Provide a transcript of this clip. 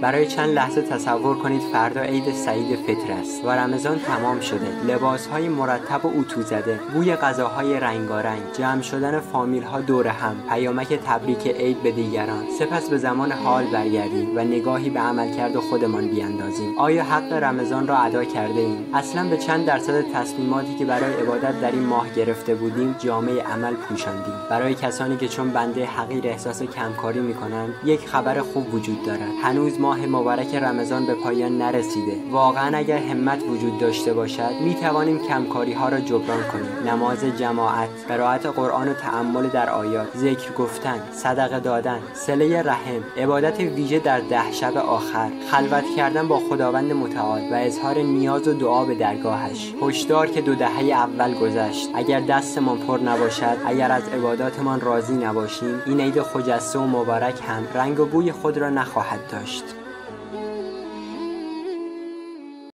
برای چند لحظه تصور کنید فردا عید سعید فطر است و رمضان تمام شده. لباس‌های مرتب و اتو زده، بوی غذاهای رنگارنگ، جمع شدن فامیل‌ها دور هم، پیامک تبریک عید به دیگران. سپس به زمان حال برگردیم و نگاهی به عملکرد خودمان بیاندازیم. آیا حق رمضان را ادا کرده ایم؟ اصلاً به چند درصد تصمیماتی که برای عبادت در این ماه گرفته بودیم جامه عمل پوشاندیم؟ برای کسانی که چون بنده حقیر احساس کمکاری می‌کنند، یک خبر خوب وجود دارد. هنوز ماه مبارک رمضان به پایان نرسیده. واقعا اگر همت وجود داشته باشد می توانیم کمکاری ها را جبران کنیم. نماز جماعت، قرائت قرآن و تأمل در آیات، ذکر گفتن، صدقه دادن، صله رحم، عبادت ویژه در 10 شب آخر، خلوت کردن با خداوند متعال و اظهار نیاز و دعا به درگاهش. هشدار که 2 دهه اول گذشت. اگر دستمان پر نباشد، اگر از عباداتمان راضی نباشیم، این عید خجسته و مبارک هم رنگ و بوی خود را نخواهد داشت.